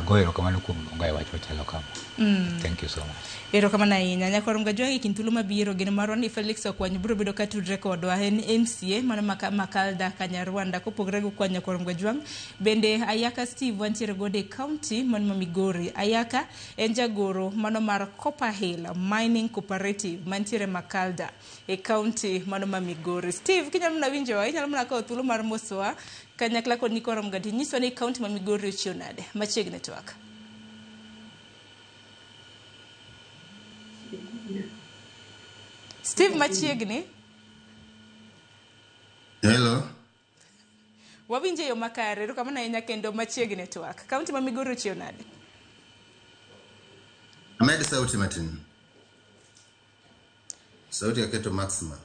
Agoyo erokamano kuom luonga e wach machalo kama. Thank you so much. Erokamano ahinya. Nyakwar Mgajwang' e kind thuolo mabiro geno marwa ni Felix Okwany biro bedo ka tudre kodwa. En MCA mano Makalda Kanyarwanda. Kopogore gi Okwany Nyakwar Mgajwang', bende Ayaka Steve wantiere godo e county mano ma Migori. Ayaka en jagoro mano mar Copper Hill Mining Cooperative mantiere Makalda e county mano ma Migori. Steve, kinyalo mana winjowa, inyalo mana kawo thuolo mar mosowa kanyakla kod nyikwa Mgati. Nyiswa ni county ma Migori ochiew nade? Machiegni twak. Steve machiegni. Hello. Wawinjo e yo makare, erokamano ahinya kendo machiegni twak. Kaunti ma Migori ochiew nade? Amed sauti matin. Sauti aketo maximum.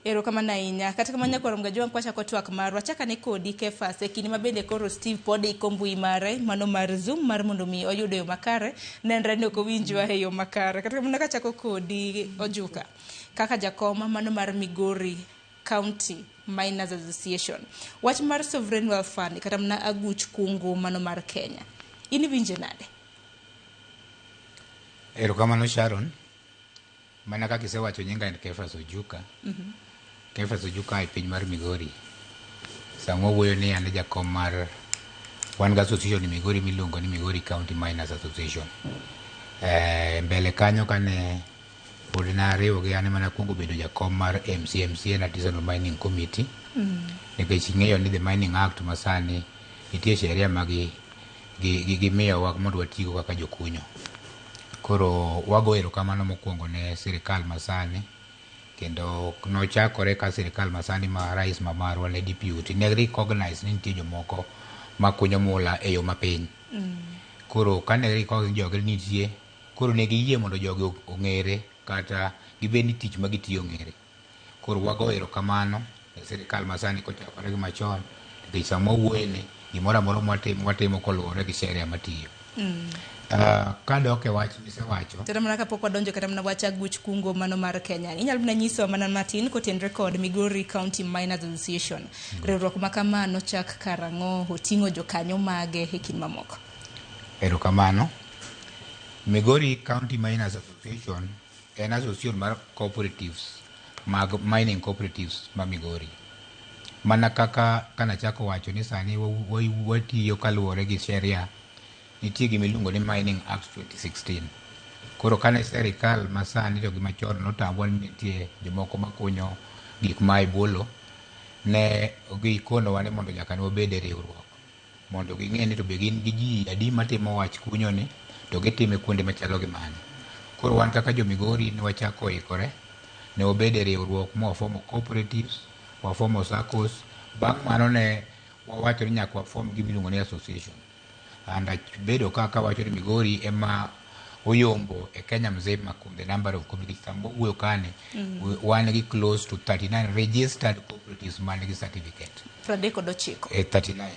Erokamano ahinya. Kata kamano nyakwar Mgajwang' kwachako twak marwa, chak ane kodi Kefas e kinde ma bende koro Steve pod iko mbui mare mano mar Zoom mar mondo mi oyud e yo makare, nenre ni ok owinjwa e yo makare. Kata kamano kachako kodi Ojuka, kaka jakom mano mar Migori County Miners Association. Wach mar Sovereign Wealth Fund kata mana aguch kungo mano mar Kenya. In iwinje nade? Erokamano Sharon. Mana kaka isewacho nyinga en Kefas Ojuka. Kefas Ojuka e piny mar Migori. Sama wawuoyo ni an e jakom mar wan gi association e Migori miluongo ni Migori County Miners Association. Mbele kanyo kane pod nariwo gi an ema nakwongo bedo jakom mar MCMC en Artisanal Mining Committee. Nikech ing'eyo ni the Mining Act masani nitie sheria ma gimiyowa mondo watigo kaka jokunyo. Koro wago erokamano mokwongo ne sirikal masani kendo nochakore ka sirikal masani ma rais ma marwa ne deputy ne recognize ni nitie jomoko makunyo mula e yo mapiny. Koro kane recognize jogi nitie, koro ne giyie mondo jogi ong'ere kata gibed ni tich ma gitiyo ong'ere. Koro wago erokamano ne sirikal masani kochakore gi machon nikech sama wawuoye ni gimoro amora mwatimo watimo koluwore gi sheria matiyo. Kadok e wach misewacho. Kata mana kapok wadonjo kata mana wach aguch kungo mano mar Kenya. Inyalo mana nyisowa mana matin kotenre kod Migori County Miners Association. Riwruok ma kama nochak karang'o, oting'o jokanyo mage e kind mamoko? Erokamano. Migori County Miners Association en association mar cooperatives mag mining cooperatives ma Migori. Mana kaka kanachako wacho ni sani watiyo kaluwore gi sheria, nitie gima iluongo ni Mining Act 2016. Koro kane serikal masani to gi machon notambwa ni nitie jomoko makunyo gik ma e bwo lo, ne gikonowa ni mondo nyaka ne wabed e riwruok mondo ging'e ni to be gin gi ji adi matimo wach kunyo ni to gitime kuonde machalo gi mane. Koro wan kaka jo Migori ne wachako ikore, ne wabedo e riwruok ma wafomo cooperatives, wafomo SACCOs, bang' mano ne wawacho ni nyaka wafom gima iluongo ni association. And abedo ka kawacho ni Migori ema oyombo e Kenya mzima kuom the number of cooperatives. Sama wawuoyo kani, wan gi close to 39 registered cooperatives man gi certificate. 39. E 39.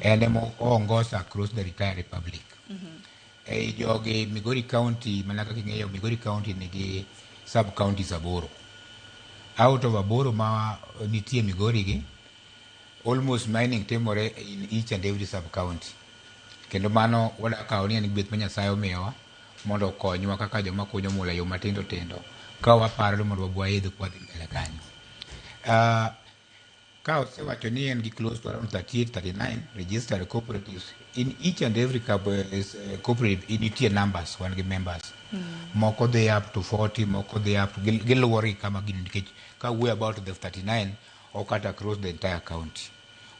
En ema oongoza across the entire republic. Ei jogi Migori County, mana kaka ing'eyo Migori County nigi sub counties 8. Out of 8 ma nitie Migori gi, almost mining timore in each and every sub county. Kendo mano wadwa ni en gweth ma Nyasaye omiyowa mondo okonywa kaka joma kunyo mula e yo matindo tindo ka waparo ni mondo waidh kwadhi mbele kanyo. Ka osewacho ni en gi close to around 38, 39 registered cooperatives in each and every cooperative nitie numbers, wan gi members. Moko dhi up to 40, moko dhi up, giluwore gi kama gin nikech ka wuoyo about the 39 okat across the entire county.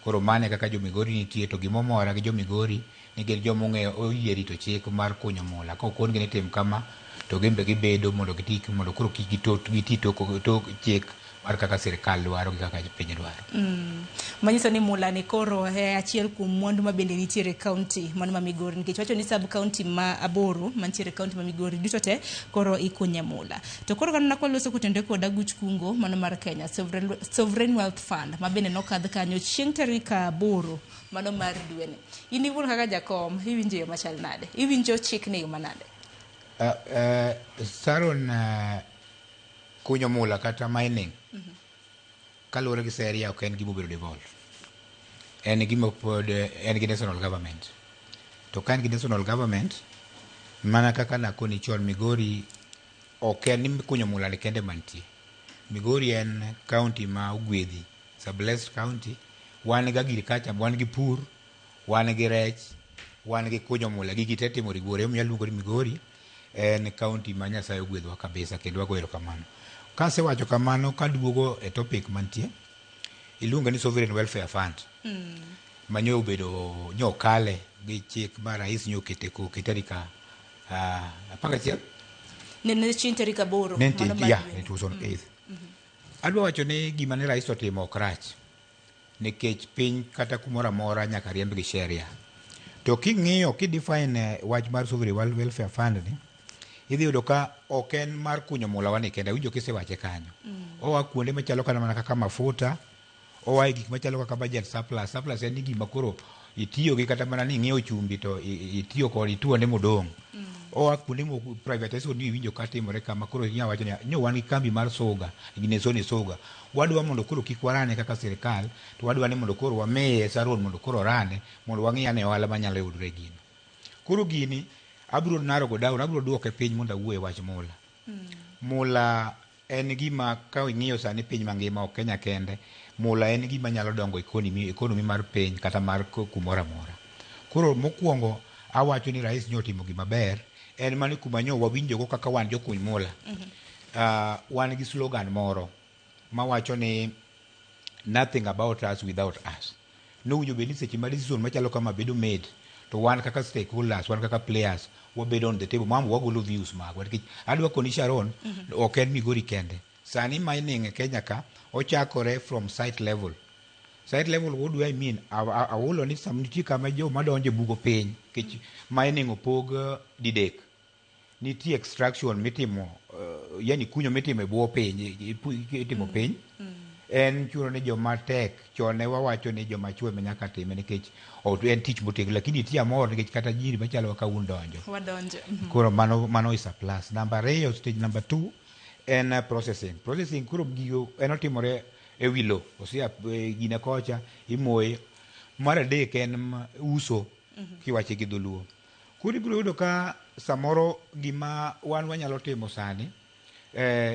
Koro mano e kaka jo Migori nitie to gimomora gi jo Migori ni gin joma ong'eyo oyie rito chik mar kunyo mula. Ka okon gi ni tim kama to gin be gibedo mondo giti mondo koro kik giti tok chik mar kaka sirikal dwaro gi kaka piny dwaro. Manyiso ni mula ni koro e achiel kuom mwandu ma bende nitiere e county mano ma Migori nikech wacho ni sub county ma 8 mantiere e county ma Migori duto te koro ikunye mula. To koro kanona kwaloso kotenore kod aguch kungo mano mar Kenya Sovereign Wealth Fund ma bende nokadh kanyo chieng' tarik 8 mano mar dweni. In iwuon kaka jakom iwinjo e yo machal nade? Iwinjo chik ni e yo manade? Sharon, kunyo mula kata mining kaluwore gi sheria ok en gima obedo devolved. En gima pod en gi national government. To ka en gi national government, mana kaka nakoni chon, Migori ok en ni kunyo mula ni kende mantie. Migori en county ma ogwedhi. It's a blessed county. Wan gi agriculture, wan gi pur, wan gi rech, wan gi kunyo mula. Gigi te timore Migori. Emomiyo aluongo ni Migori en county ma Nyasaye ogwedhowa kabisa kendo wago erokamano. Kasewacho kamano kaduogo e topic mantie, iluonge ni Sovereign Welfare Fund. Manyo obedo nyo okale gi chik ma rais nyo okete koke tarik 11. Ne chieng' tarik 8. Ne mano mar yeah, dwe. It was on 8th. Adwa wacho ni gima ne rais otimo ok rach nikech piny kata kumoro amora nyaka riemb gi sheria. To king'iyo kidefine wach mar Sovereign Welfare Fund ni, idhi yudo ka ok en mar kunyo mula wani kende, awinjo kisewache kanyo. Oa kuonde machalo kata mana kaka mafuta, oa e gik machalo kaka budget surplus. Surplus en ni gima koro itiyo gi kata mana ni ing'iewo chumbi to itiyo kod ituone modong'. Oa kuonde mo privatization ni iwinjo ka timore kama koro inya wacho ni nyo wan gi kambi mar suga, Ginesoni suga. Wadwa mondo koro kik warane kaka sirikal, to wadwa ni mondo koro wamiye Saron mondo koro orane, mondo wang'i ane ohala manyalo yudore e gino. Koro gini abiro narrow go down, abiro duoke piny mondo awuo e wach mula. Mula en gima ka ing'iyo sani piny mangima ok Kenya kende, mula en gima nyalo dongo economy mar piny kata mar kumoro amora. Koro mokwongo awacho ni rais nyo otimo gima ber, en mani kuma nyo wawinjogo kaka wan jokuny mula. Wan gi slogan moro mawacho ni nothing about us without us. Nowinjo bed ni seche ma decision machalo kama bedo made, to wan kaka stakeholders, wan kaka players, wabedo on the table, mambo wagolo views magwa. Nikech adwa koni Sharon, ok en Migori kende. Sani mining e Kenya ka, ochakore from site level. Site level, what do I mean? Awulo ni sam nitie kama joma donjo e bugo piny, nikech mining opog didek. Nitie extraction mitimo, yani kunyo mitimo e bwo piny, itimo piny. En chuno ni joma tek, chon ne wawacho ni joma chwo ema nyaka time nikech ok en tich motegno, lakini nitie amor nikech kata nyiri machalo kaka un donjo. Wadonjo. Koro mano is a plus. Namba ariyo, stage number 2 en processing. Processing koro gigo en otimore e wi lo, osea gine kocha imoye. Mar adek en uso kiwache gi dholuo. Koro ibiro yudo ka samoro gima wan wanyalo timo sani,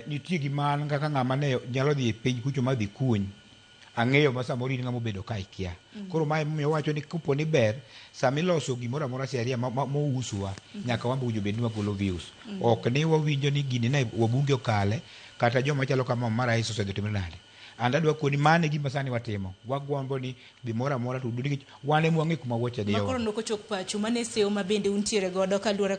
nitie gima an kaka ng'ama ne nyalo dhi e piny kucho ma dhi kuny, ang'eyo ma samoro in ng'ama obedo ka ikia. Koro mae emomiyo wawacho ni kopo ni ber, sama iloso gimoro amora sheria mouswa, nyaka wan be owinjo bed ni wagolo views. Ok ni wawinjo ni gini ne wabunge okale, kata joma chalo kama ma rais osedhi timre nade. And adwa koni mano e gima sani watimo. Wagombo ni gimoro amora to nikech wan ema wang'e kuma wuoche dhiyo. Makoro nok ochop pachu, mano e seyo ma bende untiere godo kaluwore